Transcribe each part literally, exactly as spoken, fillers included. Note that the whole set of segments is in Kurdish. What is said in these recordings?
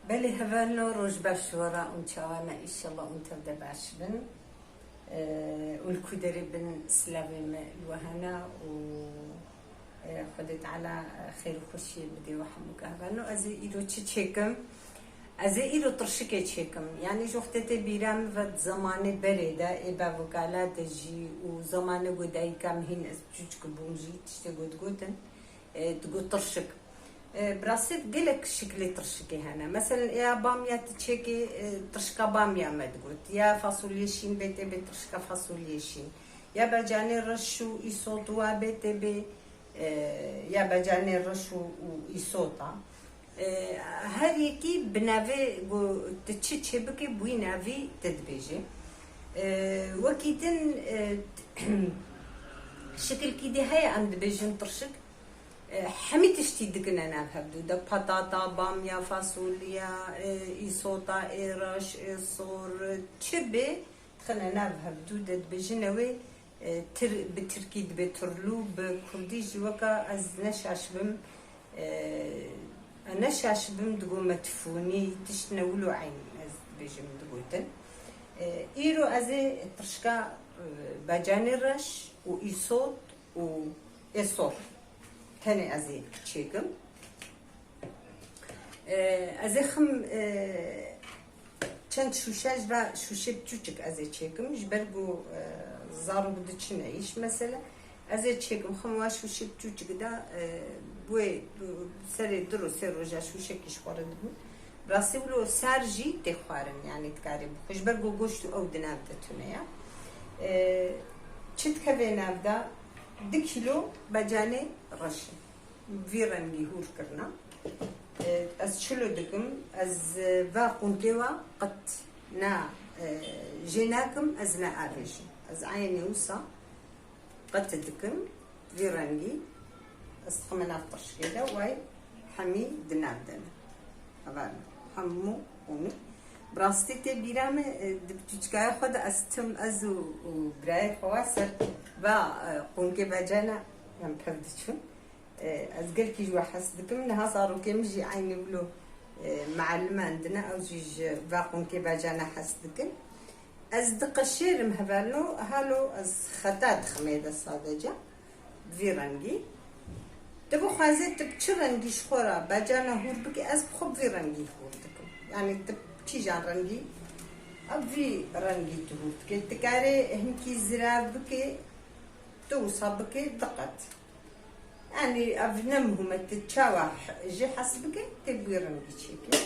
Belê hevalno, roj baş ji we re û çawa ne, înşallah hûn tev de baş bin. Ee, û li ku derê bin, silavê me li we hene û, e, Xwedê Teala, e, xêr û xweşiyê bidê we hemû. Hevalno, ez ê îro çi çêkim? Ez ê îro tirşikê çêkim. Yanî ji wextê tê bîra min ve di zemanê berê de, ê bavokala de jî û zemanê ku dayika min hîn ez çûçik bûm jî tiştê ku digotin, e, digot tirşik. E, bi rastî gelek şiklê tirşikê hene. Meselen, ya bamya tu çêkê, e, tirşika bamya me digot. Ya fasoliyê şîn bê tê bê tirşika fasoliyê şîn. Ya becanê reş û îsot wa bê tê bê, e, ya becanê reş û, û îsota. E, her yekî bi navê ku tu çi çêbikê, bi wî navî te dibêje. E, wekî din, e, şikilkî dî heye, em dibêjin tirşik. E, hemî tiştî dikine nav hevdû de, patata, bamya, fasolya, e, îsota, êreş, êsor, çi bê, dixine nav hevdû de, dibêjine wê, e, tir-, bi tirkî dibe turlû, bi kurdî jî weka ez neşaş bim, e, neşaş bim digo metfûnî, tiştine wilo eyn ez dibêjim digotin. E, îro ez ê tirşika, e, becanê reş û îsot û êsor tenê ez ê çêkim. Ee, ez ê xim, e, çend şûşe ji va şûşê biçûçik ez ê çêkim. Ji ber ku, e, zarok diçine îş mesele. Ez ê çêkim, xim wa şûşê biçûçik de, e, wê, serê du ro sê roja şûşekî ji xwe re dibû. Rastî wilo sar jî tê xwarin, yanî dikarê bixwe. Ji ber ku goşt û ew di nav de tune ye. E, çi dikeve nav de? Du kîlo becanê reş in. Vî rengî hûr kirina. E, ez çilo dikim, ez, e, va qunkê wa qet na, e, jê nakim, ez ne avêjim. Ez eynî wisa qet dikim, vî rengî. Ez dixime nav tirşikê de, way hemî di nav de ne. Heval hemû hûnî. Bi rastî tê bîra me, e, di biçûçikaya xwe de ez tim, ez û, û birayê xwe wa ser va, e, qunkê becana em pev diçûn. E, ez gelkî ji we hez dikim. Niha zarokê min jî eynî wilo, e, mealiman dine, ew jî ji va qunkê becana hez dikin. Ez diqeşêrim hevalno, halo ez xeta diximê de sadece. Bi vî rengî. Tu bixwazê tu bi çi rengî ji xwe re becana hûr bikî, ez bi xwe bi vî rengî hûr dikim. Yanî tu bi kîjan rengî, ev vî rengî tu hûr dikî. Tu karê hinkî zirav bikî, tu wisa bikî diqet. Yanî ev ne muhim e, tu çawa jê hes bike, tê bi wî rengî çêke.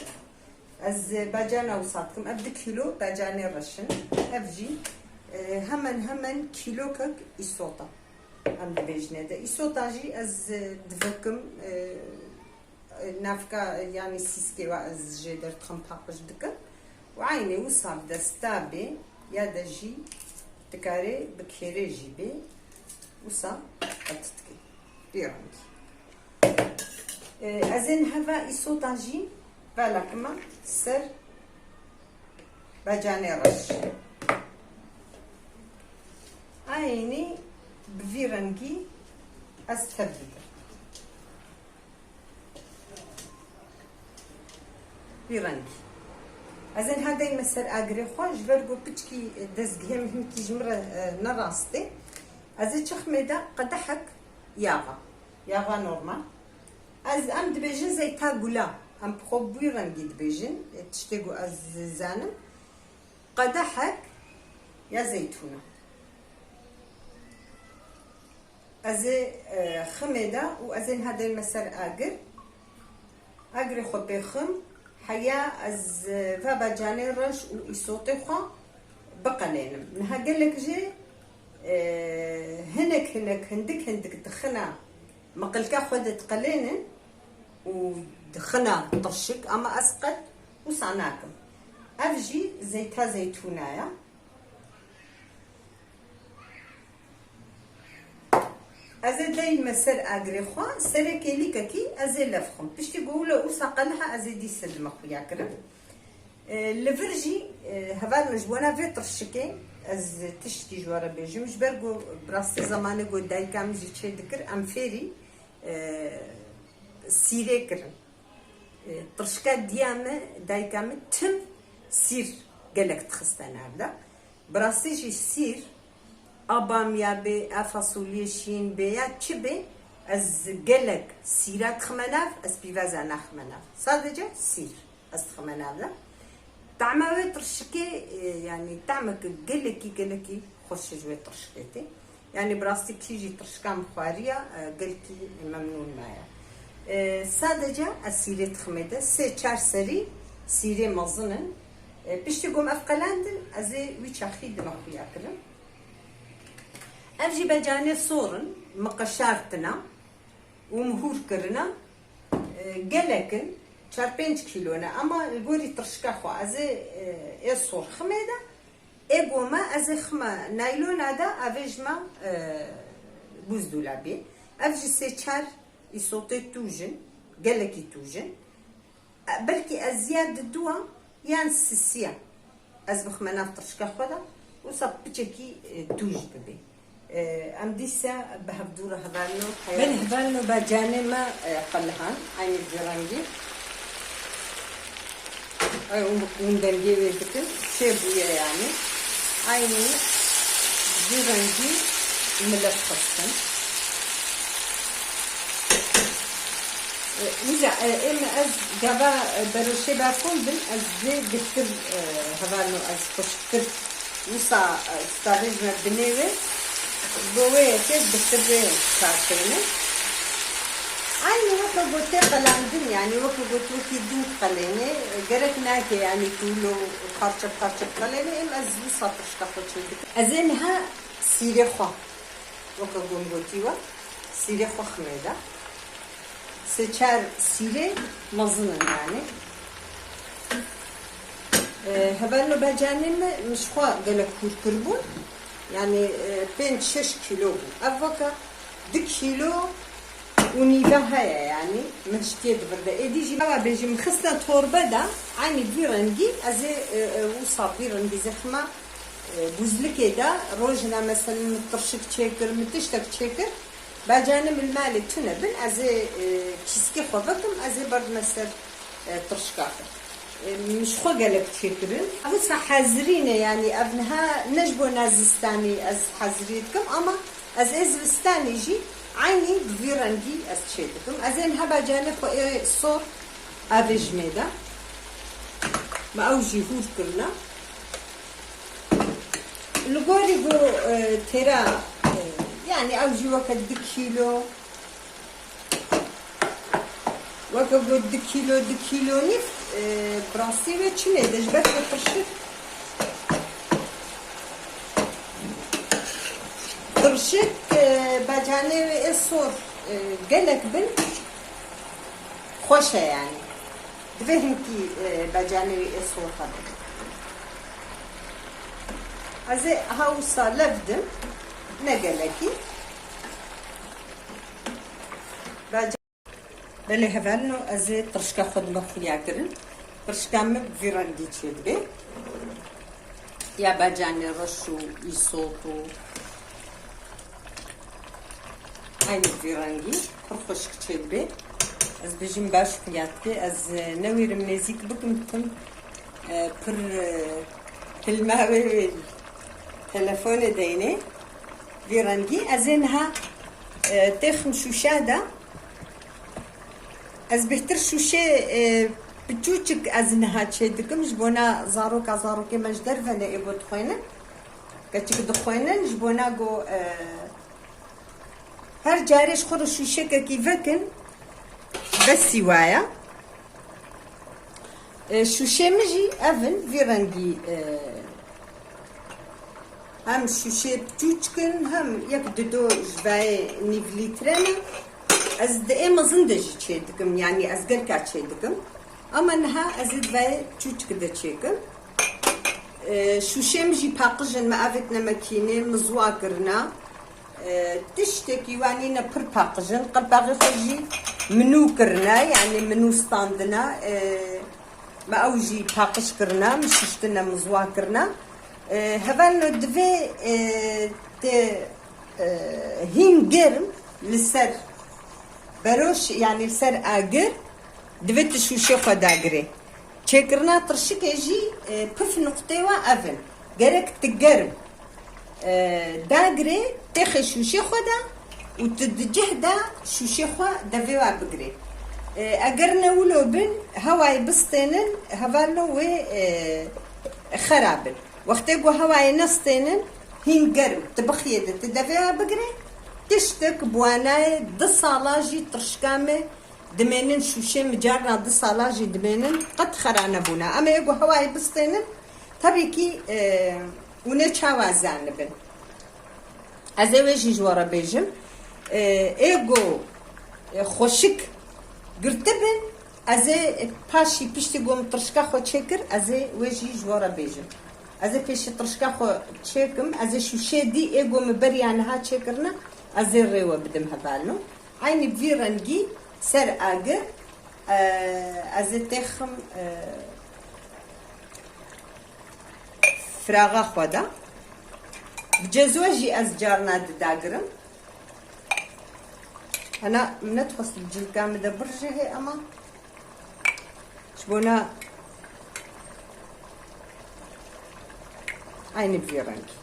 Ez, e, becana wisa dikim. Ev du kîlo becanê reş in. Ev jî, e, hemen hemen kîlokek îsota. Em dibêjine de. Îsota jî ez, e, divekim, e, e, navka, e, yanî sîskê wa ez jê derdixim, paqij dikim. Û eynî wisa bi desta bê, ya de jî dikarê bi kêrê jî bê. Wisa qet dikî. Vî rengî. E, ez ê niha va îsota jî velakima ser becanê reş. Eynî bi vî rengî ez tev dikim. Vî rengî. Ez ê niha deyme ser agirê xwe, ji ber ku piçkî dezgehê min hinkî ji min re, e, ne rast e. Ez ê çixmê de qedehek yaxa. Yaxa normal. Ez, em dibêjin zeyta gula. Em bi xwe bi wî rengî dibêjin. E, tiştê ku ez zanim. Qedehek ya zeytûna. Ez ê, e, ximê de û ez ê niha deyme ser agir. Agirê xwe pê xim, heya ez, e, va becanê reş û îsotê xwe biqelênim. Niha gelek jê, e, hinek hinek, hindik hindik dixina miqilka xwe de diqelênin û dixina tirşik, ama ez qet wisa nakim. Ev jî zeyta zeytûna ye. Ez ê deyme ser agirê xwe, serê kêlîkekî ez ê lef xim. Piştî ku wilo wisa qeliha ez ê dîse dime xuya kirim. E, li vir jî, e, heval min ji bona vê tirşikê ez tiştkî ji we re bêjim. Ji ber ku bi rastî zemanê ku dayika min jî çê dikir, em fêrî, e, sîrê kirin. E, tirşika diya me, dayika me tim sîr gelek dixiste nav de. Bi rastî jî sîr, a bamya bê, a fasuliyê şîn bê ya çi bê, ez gelek sîra dixime nav, ez pîvaza naxime nav. Sadece sîr ez dixime nav de. Tahma wê tirşikê, e, yanî tahmeke gelekî, gelekî xweş ji wê tirşikê tê. Yanî bi rastî kî jî tirşika min xwariya, e, gelkî memnûn maye. E, sadece ez sîrê diximê de, sê çar serî sîrê mezin in. E, piştî ku em ev qelandin, ez ê wî çaxî dime xuya kirin. Ev jî becanê sor in, min qeşartina û min hûr kirina. E, gelek in, çar pênc kîlo ne, ama li gorî tirşika xwe ez ê, e, ê sor ximê de, ê goma ez ê xime naylona de, avê ji me, e, bûzdûlabê. Ev jî sê çar îsotê tûj in, gelekî tûj in. Belkî ez ya diduwa yan sisiya ez bixime nav tirşika xwe de, wisa piçekî, e, tûj bibê. E, em dîsa bi hevdû re hevalno. Belê, hevalno, becanê me, e, qelihan, eynî vî rengî. Ay, hûn, hûn dengê wê dikin, çê bûye yanî. Eynî vî rengî milef xistin. E, Lîza, e, ê me ez gava, e, beroşê berxon bin, ez dê bihtir, e, hevalno ez xweşiktir. Wisa, e, stavê ji me binê wê, bo wê yekê bihtir wê çar têne. Aynî weke gotê qelandin, yanî weke got wekî din qelênê, e, gerek nake, yanî tûlo parçe parçe qelênê, em ez wisa tirşika xwe çê dikim. Ez ê niha sîrê xwe. Weke ku min gotî we, sîrê xwe ximê de. Sê çar sîrê mezin in yanî. E, hevalno becanê me, min ji xwe gelek hûr kiribûn. Yanî, e, pênc şeş kîlo bû. Ev weke du kîlo û nîve heye yanî. Min ji tê divirde. Êdî jî, ewa bêjim, xiste torbe de, eynî vî rengî, ez ê, e, e, wisa vî rengî zixma. E, bûzlikê de rojna, meselen, min tirşik çêkir, min tiştek çêkir, becanê min li malê tune bin, ez ê, e, kîskê xwe vekim, ez ê berdime ser, e, tirşika xwe. E, min ji xwe gelek çêkirin. Ev wisa hezirî ne, yanî ev niha ne ji bona zistanî ez hezirî dikim, ama ez ê zivistanî jî eynî bi vî rengî ez çê dikim. Ez ê niha becanê xwe ê sor avê ji me de. Me ew jî hûr kirine. Li gorî ku, e, têra, e, yanî ew jî weke du kîlo, weke ku du kîlo, du kîlo nîv, e, bi rastî wê çinê de ji ber ku tirşik, tirşik, e, becanê wê ê sor, e, gelek bin, xweş e yanî. Divê hinkî, e, becanê wî ê sor hebe. Ez ê ha wisa lev dim, ne gelekî. Beca-, Belê hevalno, ez ê tirşika xwe dime xuya kirin. Tirşika min bi vî rengî çêdibe. Ya becanê reş û îsot û Eynî vî rengî pir xweşik çêdibe. Ez bêjim baş xuya dike. Ez, e, newêrim nêzîk bikim tim, e, pir, e, hilma wê, wê telefonê deynê. Vî rengî. Ez ê niha, e, têxim şûşa de. Ez bêhtir şûşê, e, piçûçik ez niha çê dikim. Ji bona zaroka, zarokê me ji derve ne ê got dixwênin. Keçik dixwênin, ji bona go, e, her carê ji xwe re şûşekekî vekin, besî waya. E, şûşê min jî ev in, vî rengî, e, hem şûşê piçûçik in, hem yek dido ji vayê nîv lître ne. Ez di ê mezin de jî çê dikim, yanî ez gelka çê dikim. Ama niha ez ê di vayê piçûçik de çêkim. E, şûşê min jî paqij in, me avêtine mekînê, min ziwa kirina. E, tiştekî wa nîne pir paqij in. Qelpaxê xwe jî min nû kirine, yanî min nû standine. E, me ew jî paqij kirine, min şiştine, min ziwa kirine. E, hevalno divê, e, tê, e, hîn germ li ser beroş, yanî li ser agir, Divê tu şûşê xwe dagirê. Çêkirina tirşikê jî, e, pif nuqtê we ev in. Gerek tu germ, e, dagirê têxê şûşê xwe de û tu di cih de şûşê xwe devê we bigirê. E, eger ne wilo bin, hewayê bistênin, hevalno wê, e, xera bin. Wextê ku hewayê nestênin, hîn germ, tu bixiyê de tu devê we bigirê, tiştek bi wanayê du sala jî tirşika me dimênin şûşê, min carna du sala jî dimênin, qet xera nebûne. Em ê ku hewayê bistênin, tabii ki, e, hûn ê çawa zanibin? Ez ê wê jî ji we re bêjim. E, ê ku, e, xweşik girtibin, ez ê paşî piştî ku min tirşika xwe çêkir, ez ê wê jî ji we re bêjim. Ez ê pêşî tirşika xwe çêkim, ez ê şûşê dî ê ku min beriya niha çêkirine, ez ê rê we bidim hevalno. Eynî bi vî rengî ser agir, e, ez ê têxim, e, firaxa xwe de. Bi cezwe jî ez carna didagirim. Hena min nedixwest bi cilka min de birjihê, ema ji bona eynî vî rengî.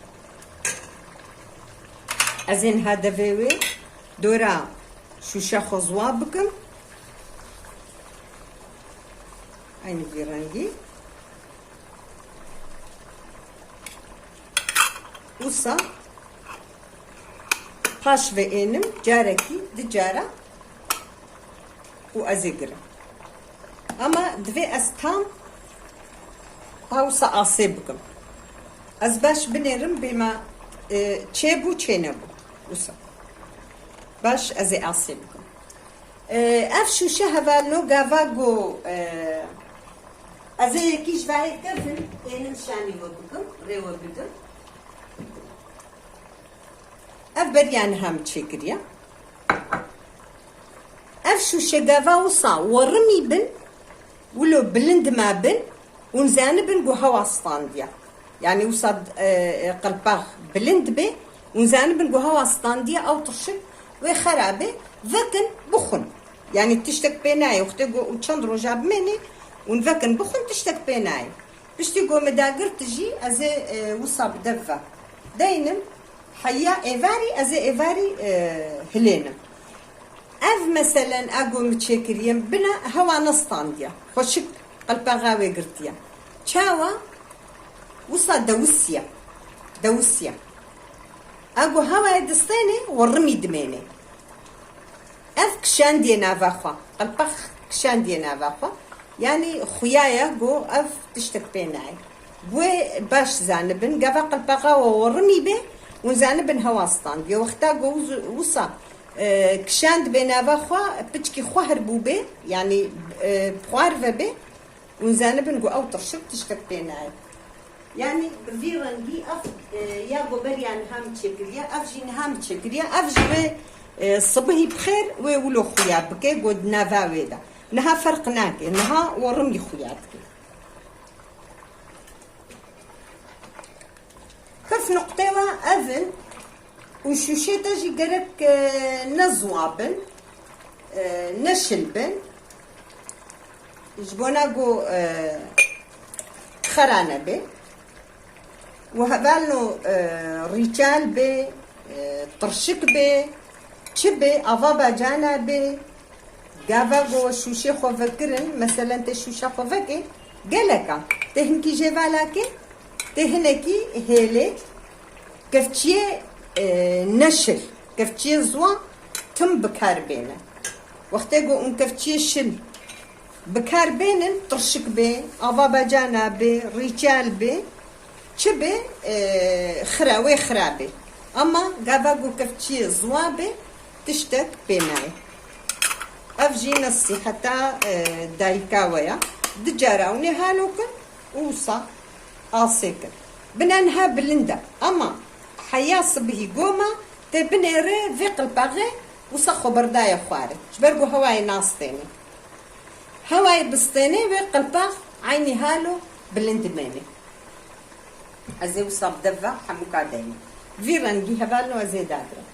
Ez ê niha devê wê dora şûşa xwe ziwa bikim. Eynî vî rengî. Wisa paş ve ênim carekî, di cara û ez ê girim. Ama divê ez tam ha wisa asê bikim. Ez baş binêrim bêma, e, çêbû, çênebû. Wisa baş ez ê asê bikim. E, ev şûşe hevalno gava ku, e, ez ê yekî ji vahê kevin ênim şanî we bikim, rê we bidim. Ev beriya niha min çêkiriye. Ev şûşe gava wisa werimî bin, wilo bilind ma bin, hûn zanibin ku hewa standiye. Yanî wisa, e, e, qelpax bilind be, hûn zanibin ku hewa standiye, ew tirşik wê xera be, vekin bixwin. Yanî tiştek pê nayê, wextê ku û çend roja bimênê, hûn vekin bixwin, tiştek pê nayê. Piştî ku min dagirtî jî ez ê, e, wisa bi dev ve deynim, heya êvarî ez ê êvarî, e, hilênim. Ev meselen a ku min çêkiriye, bina hewa nestandiye. Xweşik qelpaxa wê girtiye. Çawa? Wisa dewisiye. Dewisiye. A ku hewayê distênê, werimî dimênê. Ev kişandiye nava xwe. Qelpax kişandiye nava xwe. Yanî xuya ye ku ev tiştek pê nayê. Wê baş zanibin, gava qelpaxa we werimî be, hûn zanibin hewa standiye. Wexta ku wuz-, wisa, e, kişand be nava xwe, piçkî xwehr bû be, yanî, e, xwehr ve be, hûn zanibin ku ew tirşik tiştek pê nayê. Yanî bi vî rengî ev, e, ya ku beriya niha min çêkiriye, ev jî niha min çêkiriye, ev jî wê, e, sibihî bi xêr wê wilo xuya bike, ku di nava wê de. Niha ferq nake, niha werimî xuya dike. Pif nuqtê we ev in û şûşê te jî gerek, e, ne ziwa bin, e, ne şil bin. Ji bona ku, e, xera nebe. Û hevalno, e, rîçal be, e, tirşik be, çi be, ava bacana be, gava ku şûşê xwe vekirin, meselen tê şûşa xwe vekê, geleka. Tê hinkî jêvalakê, tê hinekî hêlê, kevçiyê, e, neşil, kevçiyê ziwa tim bi kar bêne. Wextê ku hûn kevçiyê şil bi kar bênin, tirşik bê, ava bacana bê, rîçal bê, çi bê, e, xira, wê xira bê. Ama gava ku kevçiyê ziwa bê, tiştek pê nayê. Ev jî nesîheta, e, dayika we ya. Du cara hûn ê halo kin û wisa asê kin. Bina niha bilind e. Ama heya sibihî goma tê binêre vê qilpaxê wisa xwe berdaye xwarê. Ji ber ku hewayê nastêne. Hewayê bistêne wê qilpax eynî halo bilind mêne. Ez ê wisa bi dev ve hemûka deynim. Vî rengî hevalno ez ê dagirim.